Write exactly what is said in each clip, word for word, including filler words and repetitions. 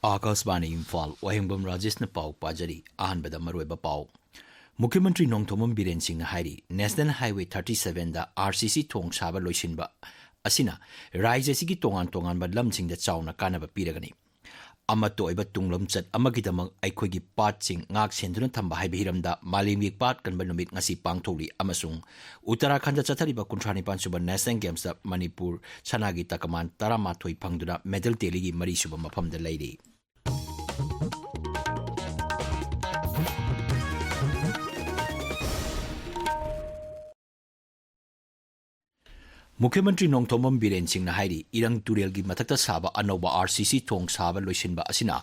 ꯑꯥꯀꯥꯁꯕꯥꯅꯤ ꯏꯝꯐꯥꯜ, ꯋꯥꯍꯦꯡꯕꯝ ꯔꯥꯖꯦꯁꯅ ꯄꯥꯎ ꯄꯥꯖꯔꯤ꯫ ꯑꯍꯥꯟꯕꯗ ꯃꯔꯨꯑꯣꯏꯕ ꯄꯥꯎ꯫ ꯃꯨꯈ꯭ꯌ ꯃꯟꯇ꯭ꯔꯤ ꯅꯣꯡꯊꯣꯝꯕꯝ ꯕꯤꯔꯦꯟ ꯁꯤꯡꯅ ꯍꯥꯏꯔꯤ, ꯅꯦꯁꯅꯦꯜ ꯍꯥꯏꯋꯦ thirty sevenꯗ RCC ꯊꯣꯡ ꯁꯥꯕ ꯂꯣꯏꯁꯤꯟꯕ ꯑꯁꯤꯅ ꯔꯥꯖ꯭ꯌ ꯑꯁꯤꯒꯤ ꯇꯣꯉꯥꯟ ꯇꯣꯉꯥꯟꯕ ꯂꯝꯁꯤꯡꯗ ꯆꯥꯎꯅ ꯀꯥꯟꯅꯕ ꯄꯤꯔꯒꯅꯤ꯫ ꯑꯃꯠꯇ ꯑꯣꯏꯕ ꯇꯨꯡꯂꯝꯆꯠ ꯑꯃꯒꯤꯗꯃꯛ ꯑꯩꯈꯣꯏꯒꯤ ꯄꯥꯠꯁꯤꯡ ꯉꯥꯛ ꯁꯦꯟꯗꯨꯅ ꯊꯝꯕ ꯍꯥꯏꯕ ꯍꯤꯔꯝꯗ ꯃꯥꯂꯦꯝꯒꯤ ꯄꯥꯠ ꯀꯟꯕ ꯅꯨꯃꯤꯠ ꯉꯁꯤ ꯄꯥꯡꯊꯣꯛꯂꯤ ꯑꯃꯁꯨꯡ ꯎꯠꯇꯔꯥꯈꯟꯗ ꯆꯠꯊꯔꯤꯕ ꯀꯨꯟꯊ꯭ꯔꯥ ꯅꯤꯄꯥꯟ ꯁꯨꯕ ꯅꯦꯁꯅꯦꯜ ꯒꯦꯝꯁꯇ ꯃꯅꯤꯄꯨꯔ ꯁꯅꯥꯒꯤ ꯇꯀꯃꯥꯟ ꯇꯔꯥꯃꯥꯊꯣꯏ ꯐꯪꯗꯨꯅ ꯃꯦꯗꯜ ꯇꯦꯂꯤꯒꯤ ꯃꯔꯤꯁꯨꯕ ꯃꯐꯝꯗ ꯂꯩꯔꯤ꯫ ꯃꯨꯈ꯭ꯌ ꯃꯟꯇ꯭ꯔꯤ ꯅꯣꯡꯊꯣꯝꯕꯝ ꯕꯤꯔꯦꯟ ꯁꯤꯡꯅ ꯍꯥꯏꯔꯤ, ꯏꯔꯪ ꯇꯨꯔꯦꯜꯒꯤ ꯃꯊꯛꯇ ꯁꯥꯕ ꯑꯅꯧꯕ RCC ꯊꯣꯡ ꯁꯥꯕ ꯂꯣꯏꯁꯤꯟꯕ ꯑꯁꯤꯅ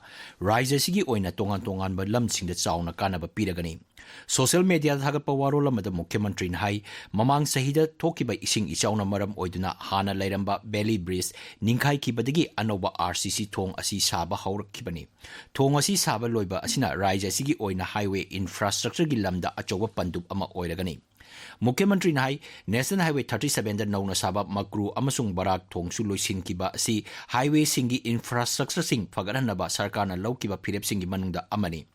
ꯔꯥꯖ꯭ꯌ ꯑꯁꯤꯒꯤ ꯑꯣꯏꯅ ꯇꯣꯉꯥꯟ ꯇꯣꯉꯥꯟꯕ ꯂꯝꯁꯤꯡꯗ ꯆꯥꯎꯅ ꯀꯥꯟꯅꯕ ꯄꯤꯔꯒꯅꯤ꯫ ꯁꯣꯁꯤꯌꯦꯜ ꯃꯤꯗꯤꯌꯥꯗ ꯊꯥꯒꯠꯄ ꯋꯥꯔꯣꯜ ꯑꯃꯗ ꯃꯨꯈ꯭ꯌ ꯃꯟꯇ꯭ꯔꯤꯅ ꯍꯥꯏ, ꯃꯃꯥꯡ ꯆꯍꯤꯗ ꯊꯣꯛꯈꯤꯕ ꯏꯁꯤꯡ ꯏꯆꯥꯎꯅ ꯃꯔꯝ ꯑꯣꯏꯗꯨꯅ ꯍꯥꯟꯅ ꯂꯩꯔꯝꯕ ꯕꯦꯂꯤ ꯕ꯭ꯔꯤꯖ ꯅꯤꯡꯈꯥꯏꯈꯤꯕꯗꯒꯤ ꯑꯅꯧꯕ RCC ꯊꯣꯡ ꯑꯁꯤ ꯁꯥꯕ ꯍꯧꯔꯛꯈꯤꯕꯅꯤ꯫ ꯊꯣꯡ ꯑꯁꯤ ꯁꯥꯕ ꯂꯣꯏꯕ ꯑꯁꯤꯅ ꯔꯥꯖ꯭ꯌ ꯑꯁꯤꯒꯤ ꯑꯣꯏꯅ ꯍꯥꯏꯋꯦ ꯏꯟꯐ꯭ꯔꯥꯁ꯭ꯇ꯭ꯔꯛꯆꯔꯒꯤ ꯂꯝꯗ ꯑꯆꯧꯕ ꯄꯟꯗꯨꯞ ꯑꯃ ꯑꯣꯏꯔꯒꯅꯤ꯫ ꯃꯨꯈ꯭ꯌ ꯃꯟꯇ꯭ꯔꯤꯅ ꯍꯥꯏ, ꯅꯦꯁꯅꯦꯜ ꯍꯥꯏꯋꯦ thirty sevenꯗ ꯅꯧꯅ ꯁꯥꯕ ꯃꯀ꯭ꯔꯨ ꯑꯃꯁꯨꯡ ꯕꯔꯥꯛ ꯊꯣꯡꯁꯨ ꯂꯣꯏꯁꯤꯟꯈꯤꯕ ꯑꯁꯤ ꯍꯥꯏꯋꯦꯁꯤꯡꯒꯤ ꯏꯟꯐ꯭ꯔꯥꯁ꯭ꯇ꯭ꯔꯛꯆꯔꯁꯤꯡ ꯐꯒꯠꯍꯟꯅꯕ ꯁꯔꯀꯥꯔꯅ ꯂꯧꯈꯤꯕ ꯐꯤꯔꯦꯞꯁꯤꯡꯒꯤ ꯃꯅꯨꯡꯗ ꯑꯃꯅꯤ꯫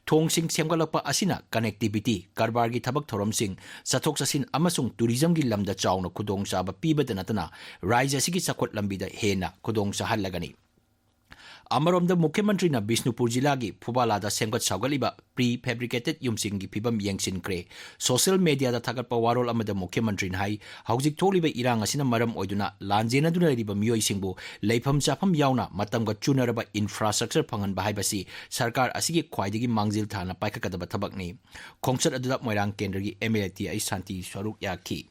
ꯊꯣꯡꯁꯤꯡ ꯁꯦꯝꯒꯠꯂꯛꯄ ꯑꯁꯤꯅ ꯀꯅꯦꯛꯇꯤꯚꯤꯇꯤ, ꯀꯔꯕꯥꯔꯒꯤ ꯊꯕꯛ ꯊꯧꯔꯝꯁꯤꯡ, ꯆꯠꯊꯣꯛ ꯆꯠꯁꯤꯟ ꯑꯃꯁꯨꯡ ꯇꯨꯔꯤꯖꯝꯒꯤ ꯂꯝꯗ ꯆꯥꯎꯅ ꯈꯨꯗꯣꯡꯆꯥꯕ ꯄꯤꯕꯇ ꯅꯠꯇꯅ ꯔꯥꯖ꯭ꯌ ꯑꯁꯤꯒꯤ ꯆꯥꯎꯈꯠ ꯂꯝꯕꯤꯗ ꯍꯦꯟꯅ ꯈꯨꯗꯣꯡ ꯆꯥꯍꯜꯂꯒꯅꯤ꯫ ꯑꯃꯔꯣꯝꯗ ꯃꯨꯈ꯭ꯌ ꯃꯟꯇ꯭ꯔꯤꯅ ꯕꯤꯁꯅꯨꯄꯨꯔ ꯖꯤꯂꯥꯒꯤ ꯐꯨꯕꯥꯂꯥꯗ ꯁꯦꯝꯒꯠ ꯁꯥꯒꯠꯂꯤꯕ pre fabricated ꯌꯨꯝꯁꯤꯡꯒꯤ ꯐꯤꯕꯝ ꯌꯦꯡꯁꯤꯟꯈ꯭ꯔꯦ꯫ ꯁꯣꯁꯤꯌꯦꯜ ꯃꯤꯗꯤꯌꯥꯗ ꯊꯥꯒꯠꯄ ꯋꯥꯔꯣꯜ ꯑꯃꯗ ꯃꯨꯈ꯭ꯌ ꯃꯟꯇ꯭ꯔꯤꯅ ꯍꯥꯏ, ꯍꯧꯖꯤꯛ ꯊꯣꯛꯂꯤꯕ ꯏꯔꯥꯡ ꯑꯁꯤꯅ ꯃꯔꯝ ꯑꯣꯏꯗꯨꯅ ꯂꯥꯟꯖꯦꯟꯅꯗꯨꯅ ꯂꯩꯔꯤꯕ ꯃꯤꯑꯣꯏꯁꯤꯡꯕꯨ ꯂꯩꯐꯝ ꯆꯥꯐꯝ ꯌꯥꯎꯅ ꯃꯇꯝꯒ ꯆꯨꯅꯔꯕ ꯏꯟꯐ꯭ꯔꯥꯁ꯭ꯇ꯭ꯔꯛꯆꯔ ꯐꯪꯍꯟꯕ ꯍꯥꯏꯕꯁꯤ ꯁꯔꯀꯥꯔ ꯑꯁꯤꯒꯤ ꯈ꯭ꯋꯥꯏꯗꯒꯤ ꯃꯥꯡꯖꯤꯜ ꯊꯥꯅ ꯄꯥꯏꯈꯠꯀꯗꯕ ꯊꯕꯛꯅꯤ꯫ ꯈꯣꯡꯆꯠ ꯑꯗꯨꯗ ꯃꯣꯏꯔꯥꯡ ꯀꯦꯟꯗ꯭ꯔꯒꯤ MLA ꯇꯤ ꯑꯩꯆ ꯁꯥꯟꯇꯤ ꯁꯔꯨꯛ ꯌꯥꯈꯤ꯫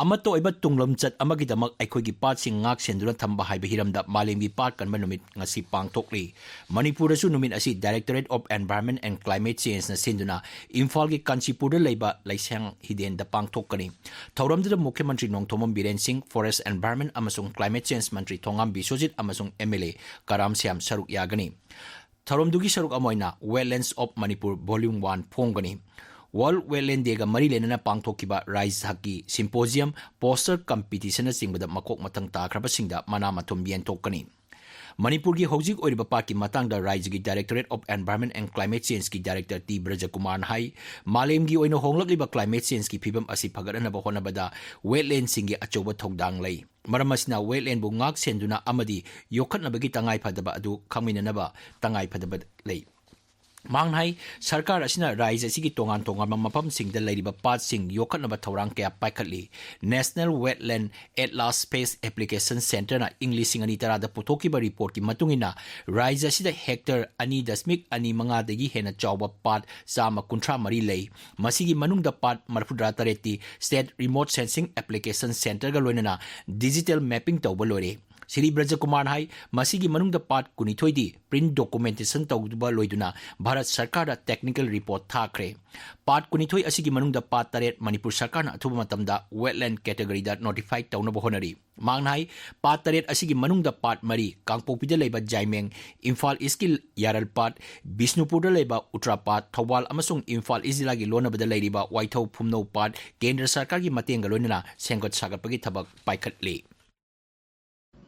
ꯑꯃꯠꯇ ꯑꯣꯏꯕ ꯇꯨꯡꯂꯝꯆꯠ ꯑꯃꯒꯤꯗꯃꯛ ꯑꯩꯈꯣꯏꯒꯤ ꯄꯥꯠꯁꯤꯡ ꯉꯥꯛ ꯁꯦꯟꯗꯨꯅ ꯊꯝꯕ ꯍꯥꯏꯕ ꯍꯤꯔꯝꯗ ꯃꯥꯂꯦꯝꯒꯤ ꯄꯥꯠ ꯀꯟꯕ ꯅꯨꯃꯤꯠ ꯉꯁꯤ ꯄꯥꯡꯊꯣꯛꯂꯤ꯫ ꯃꯅꯤꯄꯨꯔꯗꯁꯨ ꯅꯨꯃꯤꯠ ꯑꯁꯤ Directorate of Environment and Climate Changeꯅ ꯁꯤꯟꯗꯨꯅ ꯏꯝꯐꯥꯜꯒꯤ ꯀꯥꯟꯆꯤꯄꯨꯔꯗ ꯂꯩꯕ ꯂꯩꯁꯥꯡ ꯍꯤꯗꯦꯟꯗ ꯄꯥꯡꯊꯣꯛꯀꯅꯤ꯫ ꯊꯧꯔꯝꯗꯨꯗ ꯃꯨꯈ꯭ꯌ ꯃꯟꯇ꯭ꯔꯤ ꯅꯣꯡꯊꯣꯝꯕꯝ ꯕꯤꯔꯦꯟ ꯁꯤꯡ, Forest, Environment ꯑꯃꯁꯨꯡ Climate Change ꯃꯟꯇ꯭ꯔꯤ ꯊꯣꯉꯥꯝ ꯕꯤꯁ꯭ꯋꯖꯤꯠ ꯑꯃꯁꯨꯡ MLA ꯀꯔꯥꯝ ꯁ꯭ꯌꯥꯝ ꯁꯔꯨꯛ ꯌꯥꯒꯅꯤ꯫ ꯊꯧꯔꯝꯗꯨꯒꯤ ꯁꯔꯨꯛ ꯑꯃ ꯑꯣꯏꯅ Wetlands of Manipur Volume one ꯐꯣꯡꯒꯅꯤ꯫ World Wetland Dayꯒ ꯃꯔꯤ ꯂꯩꯅꯅ ꯄꯥꯡꯊꯣꯛꯈꯤꯕ ꯔꯥꯖ꯭ꯌ ꯊꯥꯛꯀꯤ symposium, poster competitionꯅꯆꯤꯡꯕꯗ ꯃꯀꯣꯛ ꯃꯊꯪ ꯇꯥꯈ꯭ꯔꯕꯁꯤꯡꯗ ꯃꯅꯥ ꯃꯊꯨꯝ ꯌꯦꯟꯊꯣꯛꯀꯅꯤ꯫ ꯃꯅꯤꯄꯨꯔꯒꯤ ꯍꯧꯖꯤꯛ ꯑꯣꯏꯔꯤꯕ ꯄꯥꯠꯀꯤ ꯃꯇꯥꯡꯗ ꯔꯥꯏꯖ꯭ꯌꯒꯤ Directorate of Environment and Climate Changeꯀꯤ Director ꯇꯤ ꯕ꯭ꯔꯖꯀꯨꯃꯥꯔꯅ ꯍꯥꯏ, ꯃꯥꯂꯦꯝꯒꯤ ꯑꯣꯏꯅ ꯍꯣꯡꯂꯛꯂꯤꯕ climate changeꯀꯤ ꯐꯤꯕꯝ ꯑꯁꯤ ꯐꯒꯠꯍꯟꯅꯕ ꯍꯣꯠꯅꯕꯗ wetlandꯁꯤꯡꯒꯤ ꯑꯆꯧꯕ ꯊꯧꯗꯥꯡ ꯂꯩ꯫ ꯃꯔꯝ ꯑꯁꯤꯅ wetlandꯕꯨ ꯉꯥꯛ ꯁꯦꯟꯗꯨꯅ ꯑꯃꯗꯤ ꯌꯣꯛꯈꯠꯅꯕꯒꯤ ꯇꯉꯥꯏꯐꯗꯕ ꯑꯗꯨ ꯈꯪꯃꯤꯟꯅꯅꯕ ꯇꯉꯥꯏꯐꯗꯕ ꯂꯩ꯫ ꯃꯍꯥꯛꯅ ꯍꯥꯏ, ꯁꯔꯀꯥꯔ ꯑꯁꯤꯅ ꯔꯥꯏꯖ꯭ꯌ ꯑꯁꯤꯒꯤ ꯇꯣꯉꯥꯟ ꯇꯣꯉꯥꯟꯕ ꯃꯐꯝꯁꯤꯡꯗ ꯂꯩꯔꯤꯕ ꯄꯥꯠꯁꯤꯡ ꯌꯣꯛꯈꯠꯅꯕ ꯊꯧꯔꯥꯡ ꯀꯌꯥ ꯄꯥꯏꯈꯠꯂꯤ꯫ National Wetland Atlas Space Application Centreꯅ ꯏꯪ ꯂꯤꯁꯤꯡ ꯑꯅꯤ ꯇꯔꯥꯗ ꯄꯨꯊꯣꯛꯈꯤꯕ reportꯀꯤ ꯃꯇꯨꯡ ꯏꯟꯅ, ꯔꯥꯏꯖ꯭ꯌ ꯑꯁꯤꯗ hectare ꯑꯅꯤ ꯗꯁꯃꯤꯛ ꯑꯅꯤ ꯃꯉꯥꯗꯒꯤ ꯍꯦꯟꯅ ꯆꯥꯎꯕ ꯄꯥꯠ ꯆꯥꯝꯃ ꯀꯨꯟꯊ꯭ꯔꯥ ꯃꯔꯤ ꯂꯩ꯫ ꯃꯁꯤꯒꯤ ꯃꯅꯨꯡꯗ ꯄꯥꯠ ꯃꯔꯤꯐꯨꯇꯔꯥ ꯇꯔꯦꯠꯇꯤ State Remote Sensing Application Centreꯒ ꯂꯣꯏꯅꯅ digital mapping ꯇꯧꯕ ꯂꯣꯏꯔꯦ꯫ ꯁ꯭ꯔꯤ ꯕ꯭ꯔꯖꯀꯨꯃꯥꯔꯅ ꯍꯥꯏ, ꯃꯁꯤꯒꯤ ꯃꯅꯨꯡꯗ ꯄꯥꯠ ꯀꯨꯟꯅꯤꯊꯣꯏꯗꯤ print documentation ꯇꯧꯕ ꯂꯣꯏꯗꯨꯅ ꯚꯥꯔꯠ ꯁꯔꯀꯥꯔꯗ technical report ꯊꯥꯈ꯭ꯔꯦ꯫ ꯄꯥꯠ ꯀꯨꯟꯅꯤꯊꯣꯏ ꯑꯁꯤꯒꯤ ꯃꯅꯨꯡꯗ ꯄꯥꯠ ꯇꯔꯦꯠ ꯃꯅꯤꯄꯨꯔ ꯁꯔꯀꯥꯔꯅ ꯑꯊꯨꯕ ꯃꯇꯝꯗ wetland categoryꯗ notify ꯇꯧꯅꯕ ꯍꯣꯠꯅꯔꯤ꯫ ꯃꯍꯥꯛꯅ ꯍꯥꯏ, ꯄꯥꯠ ꯇꯔꯦꯠ ꯑꯁꯤꯒꯤ ꯃꯅꯨꯡꯗ ꯄꯥꯠ ꯃꯔꯤ, ꯀꯥꯡꯄꯣꯛꯄꯤꯗ ꯂꯩꯕ ꯖꯥꯏꯃꯦꯡ, ꯏꯝꯐꯥꯜ ꯏꯁꯀꯤ ꯌꯥꯔꯜ ꯄꯥꯠ, ꯕꯤꯁꯅꯨꯄꯨꯔꯗ ꯂꯩꯕ ꯎꯇ꯭ꯔꯥ ꯄꯥꯠ, ꯊꯧꯕꯥꯜ ꯑꯃꯁꯨꯡ ꯏꯝꯐꯥꯜ ꯏꯁ ꯖꯤꯂꯥꯒꯤ ꯂꯣꯟꯅꯕꯗ ꯂꯩꯔꯤꯕ ꯋꯥꯏꯊꯧ ꯐꯨꯝꯅꯧ ꯄꯥꯠ ꯀꯦꯟꯗ꯭ꯔ ꯁꯔꯀꯥꯔꯒꯤ ꯃꯇꯦꯡꯒ ꯂꯣꯏꯅꯅ ꯁꯦꯝꯒꯠ ꯁꯥꯒꯠꯄꯒꯤ ꯊꯕꯛ ꯄꯥꯏꯈꯠꯂꯤ꯫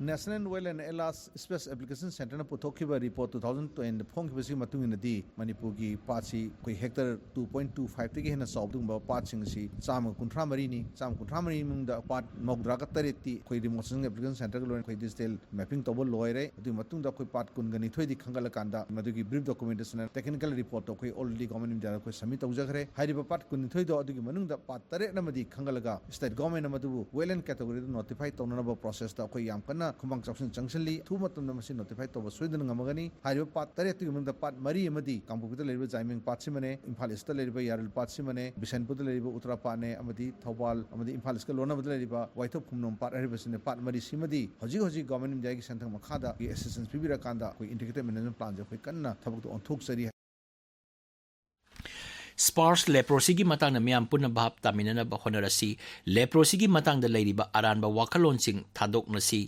National Wetland Atlas Space Application Centreꯅ ꯄꯨꯊꯣꯛꯈꯤꯕ report two thousand twentyꯗ ꯐꯣꯡꯈꯤꯕꯁꯤꯒꯤ ꯃꯇꯨꯡ ꯏꯟꯅꯗꯤ, ꯃꯅꯤꯄꯨꯔꯒꯤ ꯄꯥꯠꯁꯤ ꯑꯩꯈꯣꯏ hectare two point two fiveꯇꯒꯤ ꯍꯦꯟꯅ ꯆꯥꯎꯕ ꯑꯗꯨꯒꯨꯝꯕ ꯄꯥꯠꯁꯤꯡ ꯑꯁꯤ ꯆꯥꯝꯃ ꯀꯨꯟꯊ꯭ꯔꯥ ꯃꯔꯤꯅꯤ꯫ ꯆꯥꯝꯃ ꯀꯨꯟꯊ꯭ꯔꯥ ꯃꯔꯤ ꯃꯅꯨꯡꯗ ꯄꯥꯠ ꯃꯧꯗ꯭ꯔꯥꯒ ꯇꯔꯦꯠꯇꯤ ꯑꯩꯈꯣꯏ Remote Sensing Application Centreꯒ ꯂꯣꯏꯅ ꯑꯩꯈꯣꯏ digital mapping ꯇꯧꯕ ꯂꯣꯏꯔꯦ꯫ ꯑꯗꯨꯒꯤ ꯃꯇꯨꯡꯗ ꯑꯩꯈꯣꯏ ꯄꯥꯠ ꯀꯨꯟꯒ ꯅꯤꯊꯣꯏꯗꯤ ꯈꯟꯒꯠꯂꯀꯥꯟꯗ ꯃꯗꯨꯒꯤ brief documentation, technical reportꯇꯣ ꯑꯩꯈꯣꯏ already Government of Indiaꯗ ꯑꯩꯈꯣꯏ submit ꯇꯧꯖꯈ꯭ꯔꯦ꯫ ꯍꯥꯏꯔꯤꯕ ꯄꯥꯠ ꯀꯨꯟꯅꯤꯊꯣꯏꯗꯣ ꯑꯗꯨꯒꯤ ꯃꯅꯨꯡꯗ ꯄꯥꯠ ꯇꯔꯦꯠ ꯑꯃꯗꯤ ꯈꯟꯒꯠꯂꯒ state governmentꯅ ꯃꯗꯨꯕꯨ wetland categoryꯗ notify ꯇꯧꯅꯅꯕ processꯇ ꯑꯩꯈꯣꯏ ꯌꯥꯝ ꯀꯟꯅ ꯈꯨꯃꯥꯡ ꯆꯥꯎꯁꯤꯟ ꯆꯪꯁꯤꯜꯂꯤ꯫ ꯑꯊꯨꯕ ꯃꯇꯝꯗ ꯃꯁꯤ notify ꯇꯧꯕ ꯁꯣꯏꯗꯅ ꯉꯝꯃꯒꯅꯤ꯫ ꯍꯥꯏꯔꯤꯕ ꯄꯥꯠ ꯇꯔꯦꯠꯇꯨꯒꯤ ꯃꯅꯨꯡꯗ ꯄꯥꯠ ꯃꯔꯤ ꯑꯃꯗꯤ ꯀꯥꯡꯄꯣꯛꯄꯤꯗ ꯂꯩꯔꯤꯕ ꯖꯥꯏꯃꯦꯡ ꯄꯥꯠꯁꯤꯃꯅꯦ, ꯏꯝꯐꯥꯜ ꯏꯁꯇ ꯂꯩꯔꯤꯕ ꯌꯥꯔꯜ ꯄꯥꯠꯁꯤꯃꯅꯦ, ꯕꯤꯁꯦꯟꯄꯨꯔꯗ ꯂꯩꯔꯤꯕ ꯎꯇ꯭ꯔꯥ ꯄꯥꯠꯅꯦ, ꯑꯃꯗꯤ ꯊꯧꯕꯥꯜ ꯑꯃꯗꯤ ꯏꯝꯐꯥꯜ ꯏꯁꯀ ꯂꯣꯟꯅꯕꯗ ꯂꯩꯔꯤꯕ ꯋꯥꯏꯊꯧ ꯐꯨꯝꯅꯧ ꯄꯥꯠ ꯍꯥꯏꯔꯤꯕꯁꯤꯅꯦ꯫ ꯄꯥꯠ ꯃꯔꯤꯁꯤꯃꯗꯤ ꯍꯧꯖꯤꯛ ꯍꯧꯖꯤꯛ Government of Indiaꯒꯤ ꯁꯦꯟꯊꯪ ꯃꯈꯥꯗ assistance ꯄꯤꯕꯤꯔꯀꯥꯟꯗ ꯑꯩꯈꯣꯏ integrated management planꯁꯦ ꯑꯩꯈꯣꯏ ꯀꯟꯅ ꯊꯕꯛꯇ ꯑꯣꯟꯊꯣꯛꯆꯔꯤ꯫ ꯁ꯭ꯄꯥꯔꯁ ꯂꯦꯄ꯭ꯔꯣꯁꯤꯒꯤ ꯃꯇꯥꯡꯗ ꯃꯤꯌꯥꯝ ꯄꯨꯟꯅ ꯚꯥꯞ ꯇꯥꯃꯤꯟꯅꯅꯕ ꯍꯣꯠꯅꯔꯁꯤ꯫ ꯂꯦꯄ꯭ꯔꯣꯁꯤꯒꯤ ꯃꯇꯥꯡꯗ ꯂꯩꯔꯤꯕ ꯑꯔꯥꯟꯕ ꯋꯥꯈꯜꯂꯣꯟꯁꯤꯡ ꯊꯥꯗꯣꯛꯅꯁꯤ꯫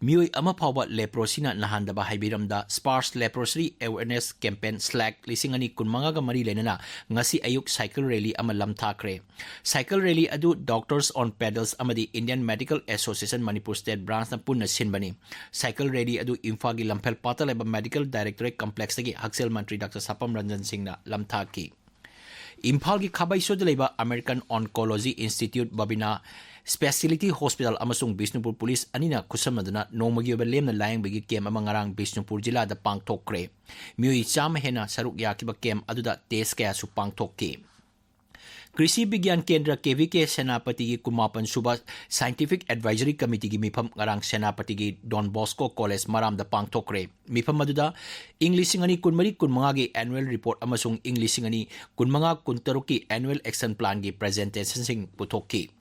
ꯃꯤꯑꯣꯏ ꯑꯃ ꯐꯥꯎꯕ ꯂꯦꯄ꯭ꯔꯣꯁꯤꯅ ꯅꯥꯍꯟꯗꯕ ꯍꯥꯏꯕ ꯍꯤꯔꯝꯗ ꯁ꯭ꯄꯥꯔꯁ ꯂꯦꯄ꯭ꯔꯣꯁꯤ ꯑꯦꯋꯦꯔꯅꯦꯁ ꯀꯦꯝꯄꯦꯟ ꯁ꯭ꯂꯦꯛ ꯂꯤꯁꯤꯡ ꯑꯅꯤ ꯀꯨꯟꯃꯉꯥꯒ ꯃꯔꯤ ꯂꯩꯅꯅ ꯉꯁꯤ ꯑꯌꯨꯛ ꯁꯥꯏꯀꯜ ꯔꯦꯂꯤ ꯑꯃ ꯂꯝꯊꯥꯈ꯭ꯔꯦ꯫ ꯁꯥꯏꯀꯜ ꯔꯦꯂꯤ ꯑꯗꯨ Doctors on Pedals ꯑꯃꯗꯤ Indian Medical Association Manipur State Branchꯅ ꯄꯨꯟꯅ ꯁꯤꯟꯕꯅꯤ꯫ ꯁꯥꯏꯀꯜ ꯔꯦꯂꯤ ꯑꯗꯨ ꯏꯝꯐꯥꯜꯒꯤ ꯂꯝꯐꯦꯜ ꯄꯥꯠꯇ ꯂꯩꯕ Medical Directorate Complexꯇꯒꯤ ꯍꯛꯁꯦꯜ ꯃꯟꯇ꯭ꯔꯤ ꯗꯥꯛꯇꯔ ꯁꯥꯄꯝ ꯔꯟꯖꯟ ꯁꯤꯡꯅ ꯂꯝꯊꯥꯈꯤ꯫ ꯏꯝꯐꯥꯜꯒꯤ ꯈꯥꯕꯩꯁꯣꯏꯗ ꯂꯩꯕ American Oncology Institute, ꯕꯕꯤꯅꯥ Speciality Hospital ꯑꯃꯁꯨꯡ ꯕꯤꯁꯅꯨꯄꯨꯔ ꯄꯨꯂꯤꯁ ꯑꯅꯤꯅ ꯈꯨꯠꯁꯝꯅꯗꯨꯅ ꯅꯣꯡꯃꯒꯤ ꯑꯣꯏꯕ ꯂꯦꯝꯅ ꯂꯥꯌꯦꯡꯕꯒꯤ ꯀꯦꯝ ꯑꯃ ꯉꯔꯥꯡ ꯕꯤꯁꯅꯨꯄꯨꯔ ꯖꯤꯂꯥꯗ ꯄꯥꯡꯊꯣꯛꯈ꯭ꯔꯦ꯫ ꯃꯤꯑꯣꯏ ꯆꯥꯝꯃ ꯍꯦꯟꯅ ꯁꯔꯨꯛ ꯌꯥꯈꯤꯕ ꯀꯦꯝ ꯑꯗꯨꯗ ꯇꯦꯁ ꯀꯌꯥꯁꯨ ꯄꯥꯡꯊꯣꯛꯈꯤ꯫ ꯀ꯭ꯔꯤꯁꯤ ꯕꯤꯒ꯭ꯌꯥꯟ ꯀꯦꯟꯗ꯭ꯔ, ꯀꯦ ꯚꯤ ꯀꯦ, ꯁꯦꯅꯥꯄꯇꯤꯒꯤ ꯀꯨꯟꯃꯥꯄꯟ ꯁꯨꯕ Scientific Advisory Committeeꯒꯤ ꯃꯤꯐꯝ ꯉꯔꯥꯡ ꯁꯦꯅꯥꯄꯇꯤꯒꯤ Don Bosco College ꯃꯔꯥꯝꯗ ꯄꯥꯡꯊꯣꯛꯈ꯭ꯔꯦ꯫ ꯃꯤꯐꯝ ꯑꯗꯨꯗ ꯏꯪ ꯂꯤꯁꯤꯡ ꯑꯅꯤ ꯀꯨꯟꯃꯔꯤ ꯀꯨꯟꯃꯉꯥꯒꯤ annual report ꯑꯃꯁꯨꯡ ꯏꯪ ꯂꯤꯁꯤꯡ ꯑꯅꯤ ꯀꯨꯟꯃꯉꯥ ꯀꯨꯟꯇꯔꯨꯛꯀꯤ annual action planꯒꯤ presentationꯁꯤꯡ ꯄꯨꯊꯣꯛꯈꯤ꯫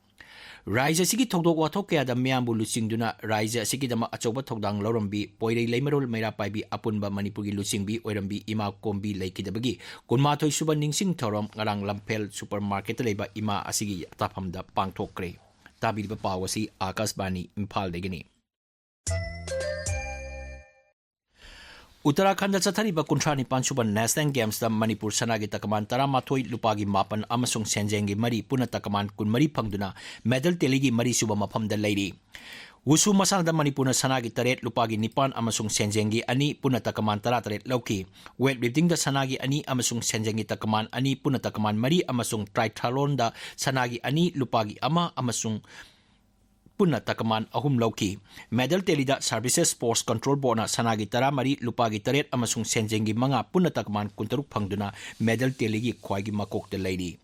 ꯔꯥꯖ꯭ꯌ ꯑꯁꯤꯒꯤ ꯊꯧꯗꯣꯛ ꯋꯥꯊꯣꯛ ꯀꯌꯥꯗ ꯃꯤꯌꯥꯝꯕꯨ ꯂꯨꯆꯤꯡꯗꯨꯅ ꯔꯥꯖ꯭ꯌ ꯑꯁꯤꯒꯤꯗꯃꯛ ꯑꯆꯧꯕ ꯊꯧꯗꯥꯡ ꯂꯧꯔꯝꯕꯤ ꯄꯣꯏꯔꯩ ꯂꯩꯃꯔꯣꯜ ꯃꯩꯔꯥ ꯄꯥꯏꯕꯤ ꯑꯄꯨꯟꯕ ꯃꯅꯤꯄꯨꯔꯒꯤ ꯂꯨꯆꯤꯡꯕꯤ ꯑꯣꯏꯔꯝꯕꯤ ꯏꯃꯥ ꯀꯣꯝꯕꯤ ꯂꯩꯈꯤꯗꯕꯒꯤ ꯀꯨꯟꯃꯥꯊꯣꯏ ꯁꯨꯕ ꯅꯤꯡꯁꯤꯡ ꯊꯧꯔꯝ ꯉꯔꯥꯡ ꯂꯝꯐꯦꯜ supermarketꯇ ꯂꯩꯕ ꯏꯃꯥ ꯑꯁꯤꯒꯤ ꯌꯥꯇꯥꯐꯝꯗ ꯄꯥꯡꯊꯣꯛꯈ꯭ꯔꯦ꯫ ꯇꯥꯕꯤꯔꯤꯕ ꯄꯥꯎ ꯑꯁꯤ ꯑꯥꯀꯥꯁꯕꯥꯅꯤ ꯏꯝꯐꯥꯜꯗꯒꯤꯅꯤ꯫ ꯎꯠꯇꯔꯥꯈꯟꯗ ꯆꯠꯊꯔꯤꯕ ꯀꯨꯟꯊ꯭ꯔꯥ ꯅꯤꯄꯥꯟ ꯁꯨꯕ National Gamesꯇ ꯃꯅꯤꯄꯨꯔ ꯁꯅꯥꯒꯤ ꯇꯀꯃꯥꯟ ꯇꯔꯥꯃꯥꯊꯣꯏ, ꯂꯨꯄꯥꯒꯤ ꯃꯥꯄꯟ ꯑꯃꯁꯨꯡ ꯁꯦꯟꯖꯦꯡꯒꯤ ꯃꯔꯤ, ꯄꯨꯟꯅ ꯇꯀꯃꯥꯟ ꯀꯨꯟꯃꯔꯤ ꯐꯪꯗꯨꯅ medal tallyꯒꯤ ꯃꯔꯤꯁꯨꯕ ꯃꯐꯝꯗ ꯂꯩꯔꯤ꯫ ꯋꯨꯁꯨ ꯃꯁꯥꯟꯅꯗ ꯃꯅꯤꯄꯨꯔꯅ ꯁꯅꯥꯒꯤ ꯇꯔꯦꯠ, ꯂꯨꯄꯥꯒꯤ ꯅꯤꯄꯥꯟ ꯑꯃꯁꯨꯡ ꯁꯦꯟꯖꯦꯡꯒꯤ ꯑꯅꯤ, ꯄꯨꯟꯅ ꯇꯀꯃꯥꯟ ꯇꯔꯥꯇꯔꯦꯠ ꯂꯧꯈꯤ꯫ Weightliftingꯗ ꯁꯅꯥꯒꯤ ꯑꯅꯤ ꯑꯃꯁꯨꯡ ꯁꯦꯟꯖꯦꯡꯒꯤ ꯇꯀꯃꯥꯟ ꯑꯅꯤ, ꯄꯨꯟꯅ ꯇꯀꯃꯥꯟ ꯃꯔꯤ ꯑꯃꯁꯨꯡ Triathlonꯗ ꯁꯅꯥꯒꯤ ꯑꯅꯤ, ꯂꯨꯄꯥꯒꯤ ꯑꯃ ꯑꯃꯁꯨꯡ ꯄꯨꯟꯅ ꯇꯀꯃꯥꯟ ꯑꯍꯨꯝ ꯂꯧꯈꯤ꯫ Medal tallyꯗ Services Sports Control Boardꯅ ꯁꯅꯥꯒꯤ ꯇꯔꯥꯃꯔꯤ, ꯂꯨꯄꯥꯒꯤ ꯇꯔꯦꯠ ꯑꯃꯁꯨꯡ ꯁꯦꯟꯖꯦꯡꯒꯤ ꯃꯉꯥ, ꯄꯨꯟꯅ ꯇꯀꯃꯥꯟ ꯀꯨꯟꯇꯔꯨꯛ ꯐꯪꯗꯨꯅ medal tallyꯒꯤ ꯈ꯭ꯋꯥꯏꯒꯤ ꯃꯀꯣꯛꯇ ꯂꯩꯔꯤ꯫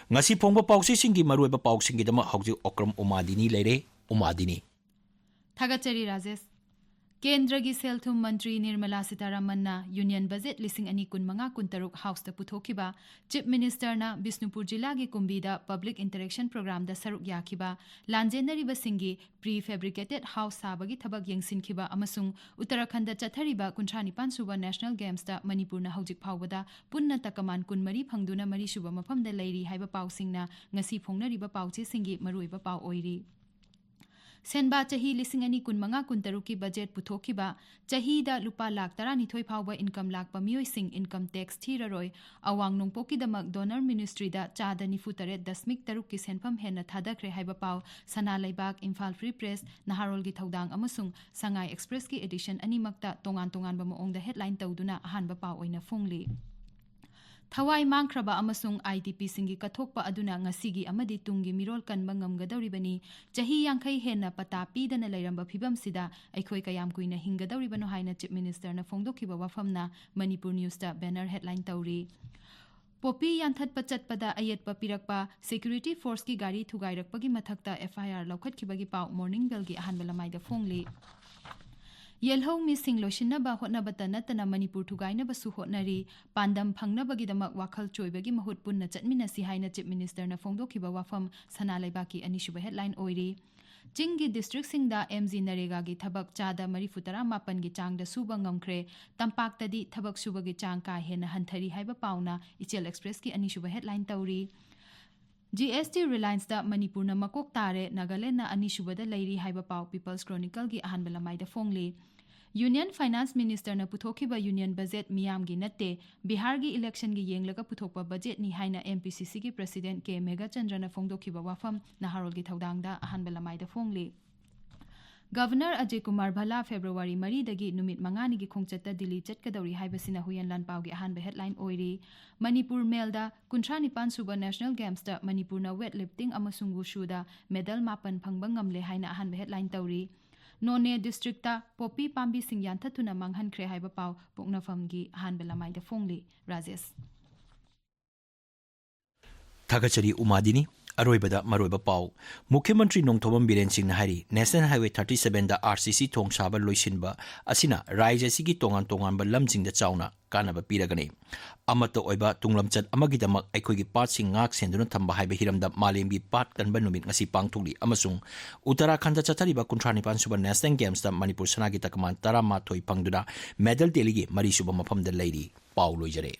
ꯉꯁꯤ ꯐꯣꯡꯕ ꯄꯥꯎꯆꯦꯁꯤꯡꯒꯤ ꯃꯔꯨꯑꯣꯏꯕ ꯄꯥꯎꯁꯤꯡꯒꯤꯗꯃꯛ ꯍꯧꯖꯤꯛ ꯑꯣꯀ꯭ꯔꯝ ꯎꯃꯥꯗꯤꯅꯤ ꯂꯩꯔꯦ꯫ ꯎꯃꯥꯗꯤꯅꯤ꯫ ꯊꯥꯒꯠꯆꯔꯤ ꯔꯥꯖꯦꯁ꯫ ꯀꯦꯟꯗ꯭ꯔꯒꯤ ꯁꯦꯜ ꯊꯨꯝ ꯃꯟꯇ꯭ꯔꯤ ꯅꯤꯔꯃꯂꯥ ꯁꯤꯇꯥꯔꯥꯃꯟꯅ ꯌꯨꯅꯤꯌꯟ ꯕꯖꯦꯠ ꯂꯤꯁꯤꯡ ꯑꯅꯤ ꯀꯨꯟꯃꯉꯥ ꯀꯨꯟꯇꯔꯨꯛ ꯍꯥꯎꯁꯇ ꯄꯨꯊꯣꯛꯈꯤꯕ ꯆꯤꯐ ꯃꯤꯅꯤꯁꯇꯔꯅ ꯕꯤꯁꯅꯨꯄꯨꯔ ꯖꯤꯂꯥꯒꯤ ꯀꯨꯝꯕꯤꯗ ꯄꯕ꯭ꯂꯤꯛ ꯏꯟꯇꯔꯦꯛꯁꯟ ꯄ꯭ꯔꯣꯒ꯭ꯔꯥꯝꯗ ꯁꯔꯨꯛ ꯌꯥꯈꯤꯕ ꯂꯥꯟꯖꯦꯟꯅꯔꯤꯕꯁꯤꯡꯒꯤ ꯄ꯭ꯔꯤ ꯐꯦꯕ꯭ꯔꯤꯀꯦꯇꯦꯗ ꯍꯥꯎꯁ ꯁꯥꯕꯒꯤ ꯊꯕꯛ ꯌꯦꯡꯁꯤꯟꯈꯤꯕ ꯑꯃꯁꯨꯡ ꯎꯠꯇꯔꯥꯈꯟꯗ ꯆꯠꯊꯔꯤꯕ ꯀꯨꯟꯊ꯭ꯔꯥ ꯅꯤꯄꯥꯟ ꯁꯨꯕ ꯅꯦꯁꯅꯦꯜ ꯒꯦꯝꯁꯇ ꯃꯅꯤꯄꯨꯔꯅ ꯍꯧꯖꯤꯛ ꯐꯥꯎꯕꯗ ꯄꯨꯟꯅ ꯇꯀꯃꯥꯟ ꯀꯨꯟꯃꯔꯤ ꯐꯪꯗꯨꯅ ꯃꯔꯤꯁꯨꯕ ꯃꯐꯝꯗ ꯂꯩꯔꯤ ꯍꯥꯏꯕ ꯄꯥꯎꯁꯤꯡꯅ ꯉꯁꯤ ꯐꯣꯡꯅꯔꯤꯕ ꯄꯥꯎꯆꯦꯁꯤꯡꯒꯤ ꯃꯔꯨꯑꯣꯏꯕ ꯄꯥꯎ ꯑꯣꯏꯔꯤ꯫ ꯁꯦꯟꯕꯥ ꯆꯍꯤ ꯂꯤꯁꯤꯡ ꯑꯅꯤ ꯀꯨꯟꯃꯉꯥ ꯀꯨꯟꯇꯔꯨꯛꯀꯤ ꯕꯖꯦꯠ ꯄꯨꯊꯣꯛꯈꯤꯕ, ꯆꯍꯤꯗ ꯂꯨꯄꯥ ꯂꯥꯈ ꯇꯔꯥꯅꯤꯊꯣꯏ ꯐꯥꯎꯕ ꯏꯟꯀꯝ ꯂꯥꯛꯄ ꯃꯤꯑꯣꯏꯁꯤꯡ ꯏꯟꯀꯝ ꯇꯦꯛꯁ ꯊꯤꯔꯔꯣꯏ, ꯑꯋꯥꯡ ꯅꯣꯡꯄꯣꯛꯀꯤꯗꯃꯛ ꯗꯣꯅꯔ ꯃꯤꯅꯤꯁꯇ꯭ꯔꯤꯗ ꯆꯥꯗ ꯅꯤꯐꯨ ꯇꯔꯦꯠ ꯗꯁꯃꯤꯛ ꯇꯔꯨꯛꯀꯤ ꯁꯦꯟꯐꯝ ꯍꯦꯟꯅ ꯊꯥꯗꯈ꯭ꯔꯦ ꯍꯥꯏꯕ ꯄꯥꯎ ꯁꯅꯥ ꯂꯩꯕꯥꯛ, ꯏꯝꯐꯥꯜ ꯐ꯭ꯔꯤ ꯄ꯭ꯔꯦꯁ, ꯅꯍꯥꯔꯣꯜꯒꯤ ꯊꯧꯗꯥꯡ ꯑꯃꯁꯨꯡ ꯁꯉꯥꯏ ꯑꯦꯛꯁꯄ꯭ꯔꯦꯁꯀꯤ ꯑꯦꯗꯤꯁꯟ ꯑꯅꯤꯃꯛꯇ ꯇꯣꯉꯥꯟ ꯇꯣꯉꯥꯟꯕ ꯃꯑꯣꯡꯗ ꯍꯦꯗꯂꯥꯏꯟ ꯇꯧꯗꯨꯅ ꯑꯍꯥꯟꯕ ꯄꯥꯎ ꯑꯣꯏꯅ ꯐꯣꯡꯂꯤ꯫ ꯊꯋꯥꯏ ꯃꯥꯡꯈ꯭ꯔꯕ ꯑꯃꯁꯨꯡ ꯑꯥꯏ ꯗꯤ ꯄꯤꯁꯤꯡꯒꯤ ꯀꯠꯊꯣꯛꯄ ꯑꯗꯨꯅ ꯉꯁꯤꯒꯤ ꯑꯃꯗꯤ ꯇꯨꯡꯒꯤ ꯃꯤꯔꯣꯜ ꯀꯟꯕ ꯉꯝꯒꯗꯧꯔꯤꯕꯅꯤ꯫ ꯆꯍꯤ ꯌꯥꯡꯈꯩ ꯍꯦꯟꯅ ꯄꯇꯥ ꯄꯤꯗꯅ ꯂꯩꯔꯝꯕ ꯐꯤꯕꯝꯁꯤꯗ ꯑꯩꯈꯣꯏ ꯀꯌꯥꯝ ꯀꯨꯏꯅ ꯍꯤꯡꯒꯗꯧꯔꯤꯕꯅꯣ ꯍꯥꯏꯅ ꯆꯤꯐ ꯃꯤꯅꯤꯁꯇꯔꯅ ꯐꯣꯡꯗꯣꯛꯈꯤꯕ ꯋꯥꯐꯝꯅ ꯃꯅꯤꯄꯨꯔ ꯅ꯭ꯌꯨꯁꯇ ꯕꯦꯅꯔ ꯍꯦꯗꯂꯥꯏꯟ ꯇꯧꯔꯤ꯫ ꯄꯣꯄꯤ ꯌꯥꯟꯊꯠꯄ ꯆꯠꯄꯗ ꯑꯌꯦꯠꯄ ꯄꯤꯔꯛꯄ ꯁꯦꯀ꯭ꯌꯨꯔꯤꯇꯤ ꯐꯣꯔꯁꯀꯤ ꯒꯥꯔꯤ ꯊꯨꯒꯥꯏꯔꯛꯄꯒꯤ ꯃꯊꯛꯇ ꯑꯦꯐ ꯑꯥꯏ ꯑꯥꯔ ꯂꯧꯈꯠꯈꯤꯕꯒꯤ ꯄꯥꯎ ꯃꯣꯔꯅꯤꯡ ꯕꯦꯜꯒꯤ ꯑꯍꯥꯟꯕ ꯂꯃꯥꯏꯗ ꯐꯣꯡꯂꯤ꯫ ꯌꯦꯜꯍꯧ ꯃꯤꯁꯤꯡ ꯂꯣꯏꯁꯤꯟꯅꯕ ꯍꯣꯠꯅꯕꯇ ꯅꯠꯇꯅ ꯃꯅꯤꯄꯨꯔ ꯊꯨꯒꯥꯏꯅꯕꯁꯨ ꯍꯣꯠꯅꯔꯤ꯫ ꯄꯥꯟꯗꯝ ꯐꯪꯅꯕꯒꯤꯗꯃꯛ ꯋꯥꯈꯜ ꯆꯣꯏꯕꯒꯤ ꯃꯍꯨꯠ ꯄꯨꯟꯅ ꯆꯠꯃꯤꯟꯅꯁꯤ ꯍꯥꯏꯅ ꯆꯤꯐ ꯃꯤꯅꯤꯁꯇꯔꯅ ꯐꯣꯡꯗꯣꯛꯈꯤꯕ ꯋꯥꯐꯝ ꯁꯅꯥ ꯂꯩꯕꯥꯛꯀꯤ ꯑꯅꯤꯁꯨꯕ ꯍꯦꯗꯂꯥꯏꯟ ꯑꯣꯏꯔꯤ꯫ ꯆꯤꯡꯒꯤ ꯗꯤꯁꯇ꯭ꯔꯤꯛꯁꯤꯡꯗ ꯑꯦꯝ ꯖꯤ ꯅꯔꯦꯒꯥꯒꯤ ꯊꯕꯛ ꯆꯥꯗ ꯃꯔꯤꯐꯨ ꯇꯔꯥ ꯃꯥꯄꯟꯒꯤ ꯆꯥꯡꯗ ꯁꯨꯕ ꯉꯝꯈ꯭ꯔꯦ꯫ ꯇꯝꯄꯥꯛꯇꯗꯤ ꯊꯕꯛ ꯁꯨꯕꯒꯤ ꯆꯥꯡ ꯀꯥ ꯍꯦꯟꯅ ꯍꯟꯊꯔꯤ ꯍꯥꯏꯕ ꯄꯥꯎꯅ ꯏꯆꯦꯜ ꯑꯦꯛꯁꯄ꯭ꯔꯦꯁꯀꯤ ꯑꯅꯤꯁꯨꯕ ꯍꯦꯗꯂꯥꯏꯟ ꯇꯧꯔꯤ꯫ ꯖꯤ ꯑꯦꯁ ꯇꯤ ꯔꯤꯂꯥꯏꯟꯁꯇ ꯃꯅꯤꯄꯨꯔꯅ ꯃꯀꯣꯛ ꯇꯥꯔꯦ, ꯅꯥꯒꯥꯂꯦꯟꯗꯅ ꯑꯅꯤꯁꯨꯕꯗ ꯂꯩꯔꯤ ꯍꯥꯏꯕ ꯄꯥꯎ ꯄꯤꯄꯜꯁ ꯀ꯭ꯔꯣꯅꯤꯀꯜꯒꯤ ꯑꯍꯥꯟꯕ ꯂꯃꯥꯏꯗ ꯐꯣꯡꯂꯤ꯫ ꯌꯨꯅꯤꯌꯟ ꯐꯥꯏꯅꯥꯟꯁ ꯃꯤꯅꯤꯁꯇꯔꯅ ꯄꯨꯊꯣꯛꯈꯤꯕ ꯌꯨꯅꯤꯌꯟ ꯕꯖꯦꯠ ꯃꯤꯌꯥꯝꯒꯤ ꯅꯠꯇꯦ, ꯕꯤꯍꯥꯔꯒꯤ ꯏꯂꯦꯛꯁꯟꯒꯤ ꯌꯦꯡꯂꯒ ꯄꯨꯊꯣꯛꯄ ꯕꯖꯦꯠꯅꯤ ꯍꯥꯏꯅ ꯑꯦꯝ ꯄꯤ ꯁꯤ ꯁꯤꯒꯤ ꯄ꯭ꯔꯁꯤꯗꯦꯟꯠ ꯀꯦ ꯃꯦꯘꯆꯟꯗ꯭ꯔꯅ ꯐꯣꯡꯗꯣꯛꯈꯤꯕ ꯋꯥꯐꯝ ꯅꯍꯥꯔꯣꯜꯒꯤ ꯊꯧꯗꯥꯡꯗ ꯑꯍꯥꯟꯕ ꯂꯃꯥꯏꯗ ꯐꯣꯡꯂꯤ꯫ ꯒꯚꯔꯅꯔ ꯑꯖꯌ ꯀꯨꯃꯥꯔ ꯚꯜꯂꯥ ꯐꯦꯕ꯭ꯔꯨꯋꯥꯔꯤ ꯃꯔꯤꯗꯒꯤ ꯅꯨꯃꯤꯠ ꯃꯉꯥꯅꯤꯒꯤ ꯈꯣꯡꯆꯠꯇ ꯗꯤꯜꯂꯤ ꯆꯠꯀꯗꯧꯔꯤ ꯍꯥꯏꯕꯁꯤꯅ ꯍꯨꯏꯌꯦꯟ ꯂꯥꯟꯄꯥꯎꯒꯤ ꯑꯍꯥꯟꯕ ꯍꯦꯗꯂꯥꯏꯟ ꯑꯣꯏꯔꯤ꯫ ꯃꯅꯤꯄꯨꯔ ꯃꯦꯜꯗ ꯀꯨꯟꯊ꯭ꯔꯥ ꯅꯤꯄꯥꯟ ꯁꯨꯕ ꯅꯦꯁꯅꯦꯜ ꯒꯦꯝꯁꯇ ꯃꯅꯤꯄꯨꯔꯅ ꯋꯦꯠ ꯂꯤꯐꯇꯤꯡ ꯑꯃꯁꯨꯡ ꯋꯨꯁꯨꯗ ꯃꯦꯗꯜ ꯃꯥꯄꯟ ꯐꯪꯕ ꯉꯝꯂꯦ ꯍꯥꯏꯅ ꯑꯍꯥꯟꯕ ꯍꯦꯗꯂꯥꯏꯟ ꯇꯧꯔꯤ꯫ ꯅꯣꯅꯦ ꯗꯤꯁꯇ꯭ꯔꯤꯛꯇ ꯄꯣꯄꯤ ꯄꯥꯝꯕꯤꯁꯤꯡ ꯌꯥꯟꯊꯠꯇꯨꯅ ꯃꯥꯡꯍꯟꯈ꯭ꯔꯦ ꯍꯥꯏꯕ ꯄꯥꯎ ꯄꯣꯛꯅꯐꯝꯒꯤ ꯑꯍꯥꯟꯕ ꯂꯃꯥꯏꯗ ꯐꯣꯡꯂꯤ꯫ ꯔꯥꯖꯦꯁ꯫ ꯊꯥꯒꯠꯆꯔꯤ ꯎꯃꯥꯗꯤꯅꯤ꯫ ꯑꯔꯣꯏꯕꯗ ꯃꯔꯨꯑꯣꯏꯕ ꯄꯥꯎ꯫ ꯃꯨꯈ꯭ꯌ ꯃꯟꯇ꯭ꯔꯤ ꯅꯣꯡꯊꯣꯝꯕꯝ ꯕꯤꯔꯦꯟ ꯁꯤꯡꯅ ꯍꯥꯏꯔꯤ, ꯅꯦꯁꯅꯦꯜ ꯍꯥꯏꯋꯦ ꯊꯥꯔꯇꯤ ꯁꯚꯦꯟꯗ ꯑꯥꯔ ꯁꯤ ꯁꯤ ꯊꯣꯡ ꯁꯥꯕ ꯂꯣꯏꯁꯤꯟꯕ ꯑꯁꯤꯅ ꯔꯥꯖ꯭ꯌ ꯑꯁꯤꯒꯤ ꯇꯣꯉꯥꯟ ꯇꯣꯉꯥꯟꯕ ꯂꯝꯁꯤꯡꯗ ꯆꯥꯎꯅ ꯀꯥꯟꯅꯕ ꯄꯤꯔꯒꯅꯤ꯫ ꯑꯃꯠꯇ ꯑꯣꯏꯕ ꯇꯨꯡꯂꯝꯆꯠ ꯑꯃꯒꯤꯗꯃꯛ ꯑꯩꯈꯣꯏꯒꯤ ꯄꯥꯠꯁꯤꯡ ꯉꯥꯛ ꯁꯦꯟꯗꯨꯅ ꯊꯝꯕ ꯍꯥꯏꯕ ꯍꯤꯔꯝꯗ ꯃꯥꯂꯦꯝꯒꯤ ꯄꯥꯠ ꯀꯟꯕ ꯅꯨꯃꯤꯠ ꯉꯁꯤ ꯄꯥꯡꯊꯣꯛꯂꯤ ꯑꯃꯁꯨꯡ ꯎꯠꯇꯔꯥꯈꯟꯗ ꯆꯠꯊꯔꯤꯕ ꯀꯨꯟꯊ꯭ꯔꯥ ꯅꯤꯄꯥꯟ ꯁꯨꯕ ꯅꯦꯁꯅꯦꯜ ꯒꯦꯝꯁꯇ ꯃꯅꯤꯄꯨꯔ ꯁꯅꯥꯒꯤ ꯇꯀꯃꯥꯟ ꯇꯔꯥꯃꯥꯊꯣꯏ ꯐꯪꯗꯨꯅ ꯃꯦꯗꯜ ꯇꯦꯂꯤꯒꯤ ꯃꯔꯤꯁꯨꯕ ꯃꯐꯝꯗ ꯂꯩꯔꯤ꯫ ꯄꯥꯎ ꯂꯣꯏꯖꯔꯦ꯫